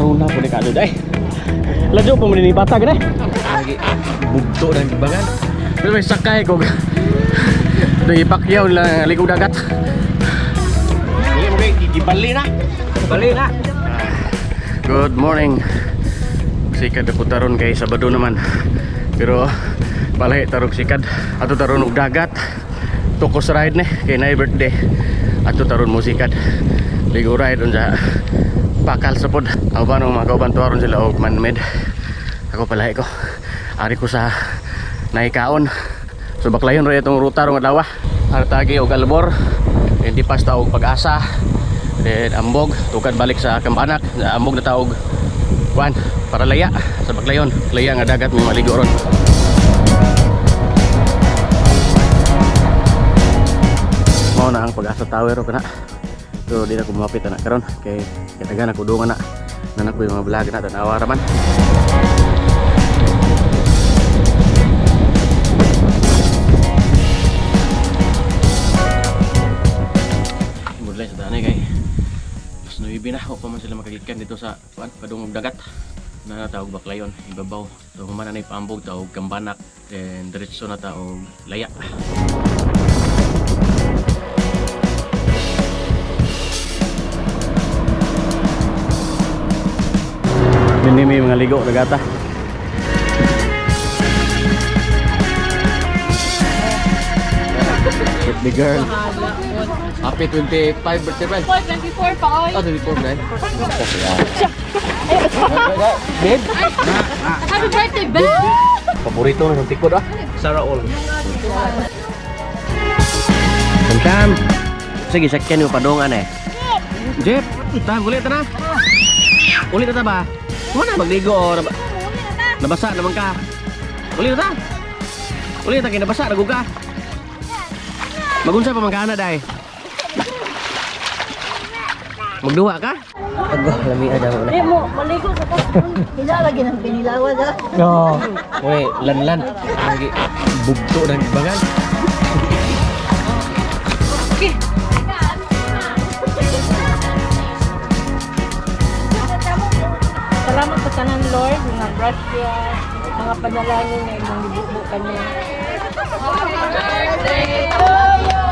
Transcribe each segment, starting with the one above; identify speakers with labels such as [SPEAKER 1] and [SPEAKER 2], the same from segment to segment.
[SPEAKER 1] Karuna po ni kado day. Ladyo pa mo ni patag day. Lagi bugto ng bangan. Pero may sakay ko. Doy ipakyaw lang ligog dagat. Dili mo kay gibali na. Bali na. Good morning. Sikad na po taron kay Sabado naman. Pero palahi tarog sikad. Ato taron og dagat. Tukos ride ni kay nay birthday. Ato taron mo sikad. Ligo ride unsa pakal sa pod. Ang paano mga kauban tuwaron sila og man-made. Ako palahi ko. Ari ko sa naikaon. So baklayon ra itong ruta rong adlaw. Artagi og Albor. Then di pas og Pag-asa. Then Ambog, tukad balik sa Kambanak. Ambog na taog kuan para laya sa Baclayon. Laya nga dagat may maligo ron. Mao na ang Pag-asa Tower ro kana. Pero di na ko mapit ana karon kay katagan ako dungan na. Nanak ko yung mga vlog na tanawa ra man. Mudlay sa tanay kay mas 9 na o pa man sila makagikan dito sa kuan padungog dagat na tawag Baclayon ibabaw. So human na paambog tawag Kambanak, then diretso na tawag Laya. Ini may mga ligo dagata. Birthday girl. Happy 25 birthday, friend.
[SPEAKER 2] 24 pa oy.
[SPEAKER 1] Oh, 24 friend. Babe.
[SPEAKER 2] Happy birthday, babe.
[SPEAKER 1] Paborito ng tikod ah. Sarah all. Sam. Sige, sakyan yung padungan eh. Jeep. Jeep. Ta, ulit na. Ulit na ta ba? Wala magligo o nabasa naman ka. Ulit na ta. Ulit na kay nabasa naguga. Magunsa pa man ka ana day. Magduha ka? Ago, lami ada mo na.
[SPEAKER 2] Di mo maligo sa tas.
[SPEAKER 3] Hila lagi ng pinilawag ah.
[SPEAKER 1] No. Uy, lanlan. Lagi bugto ng bangan.
[SPEAKER 2] Okay. Salamat sa tanan Lord, mga grasya, mga panalangin na imong gibubo kami. Happy birthday to you.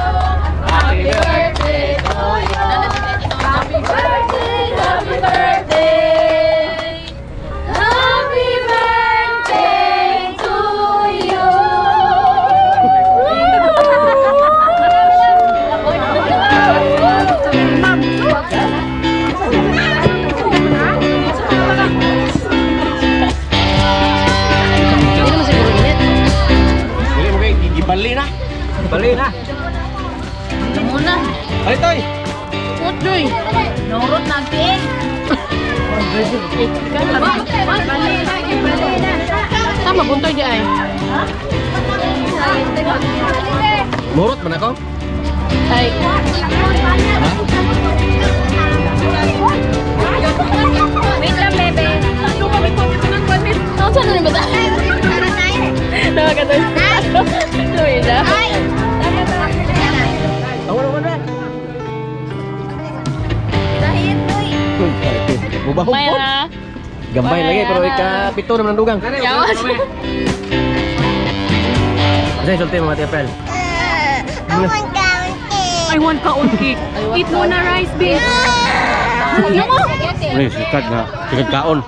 [SPEAKER 2] Happy birthday to you. Happy birthday, happy birthday. Happy birthday to you.
[SPEAKER 1] Dili mo kay gibali na. Bali na.
[SPEAKER 2] Muna.
[SPEAKER 1] Ay toy.
[SPEAKER 2] Utoy. Norot na tiing. Tama buntoy di ay.
[SPEAKER 1] Murot man ako.
[SPEAKER 2] Ay. Wait lang, bebe. Ano sa ba ta? Tawa ka to. Tuloy na.
[SPEAKER 1] Awan awan ra. Mubahog po. Gambay lagi pero ika pito naman ang dugang.
[SPEAKER 2] Yawas.
[SPEAKER 1] Kasi sulti mga Tia April.
[SPEAKER 2] I want kaon cake. Eat muna rice, babe.
[SPEAKER 1] Ay, sikat na. Sikat kaon.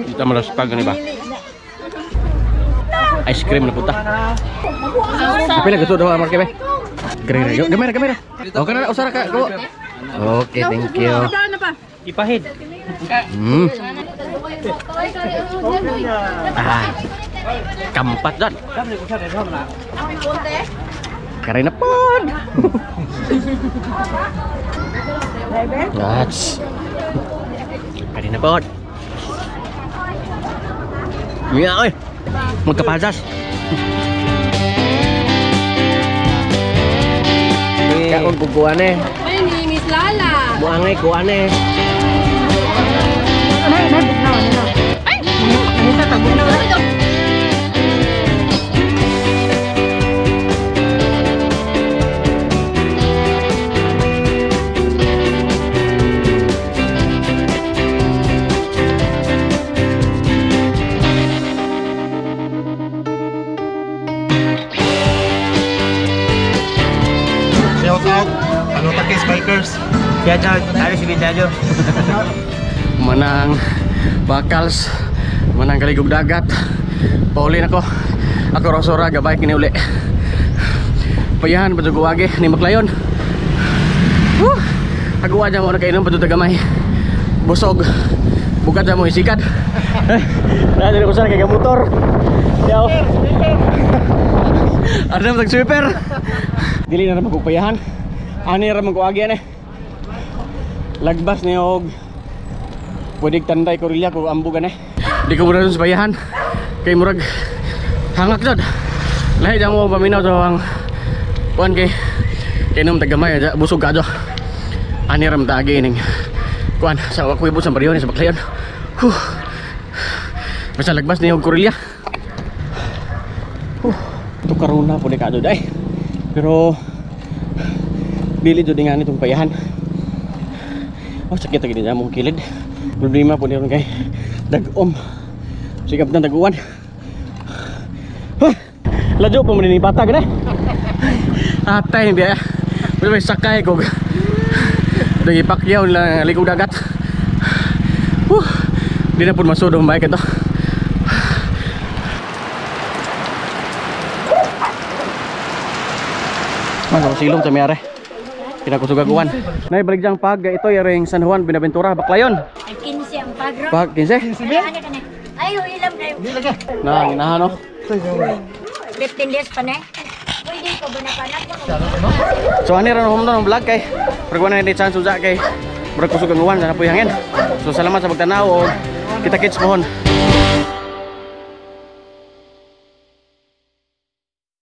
[SPEAKER 1] Kita malaspag gani ba? Ice cream na puta. Pila gusto daw marke be? Gere gere. Gamera gamera. Okay na usara ka. Go. Okay, thank you.
[SPEAKER 4] Ipahid.
[SPEAKER 1] Ah. Kampat dan. Kare na pod. Nuts. Kare na pod. Iya oi. Magkapasas. Kaon kukuan eh.
[SPEAKER 2] Ay, ni Miss Lala.
[SPEAKER 1] Muangay kuan eh.
[SPEAKER 2] Ay! Ay,
[SPEAKER 4] Vloggers. Shout out, ano si Bindado.
[SPEAKER 1] Manang bakals, manang kaligog dagat. Pauli nako. Ako rosora gabay kini uli. Payahan pa jud agi ni Maclayon. Woo! Aguwa dyan mo nakainom pa jud gamay. Busog. Bukat dyan mo isikat. Naa dili ko sa kay motor. Yaw. Ano tag sweeper? Dili na ra magpayahan. Ani ra magkuagi ani. Lagbas ni og pwede tanday korilya ko ambog ani. Di ko mura sa bayahan. Kay murag hangak jud. Lahi dyan mo paminaw sa ang kuan kay kainom tagamay busog ka jo. Ani ra man taagi ining kuan sa wa ko sa baryo ni sa Baclayon. Huh. Basta lagbas ni og korilya. Huh. Ito karuna po ni kadyo day. Pero dili jud nga nitong payahan. Oh, sakit lagi niya mong kilid. Problema po niya kay dag-om. Sikap na daguan. Huh. Ladyo po mo ni patag na. Atay biya. Pero may sakay ko. Dagipakyaw lang likog dagat. Huh. Di na po masud ang bike ito. Ano, silong sa mayari. Pinakusugaguan. Nay, balik diyang pag ito yaring San Juan, Buenaventura, Baclayon.
[SPEAKER 2] Ay, 15 ang pagro.
[SPEAKER 1] Pag 15?
[SPEAKER 2] Ano, ano, ano? Ay, ilam na yun.
[SPEAKER 1] Na, ginahan no.
[SPEAKER 2] 15 days pa na eh. Pwede ko ba na panak ko?
[SPEAKER 1] So ani ra no ng vlog kay murag wala na chance usa kay murag kusog ang uwan sana poy hangin. So salamat sa pagtanaw og kita kits mohon.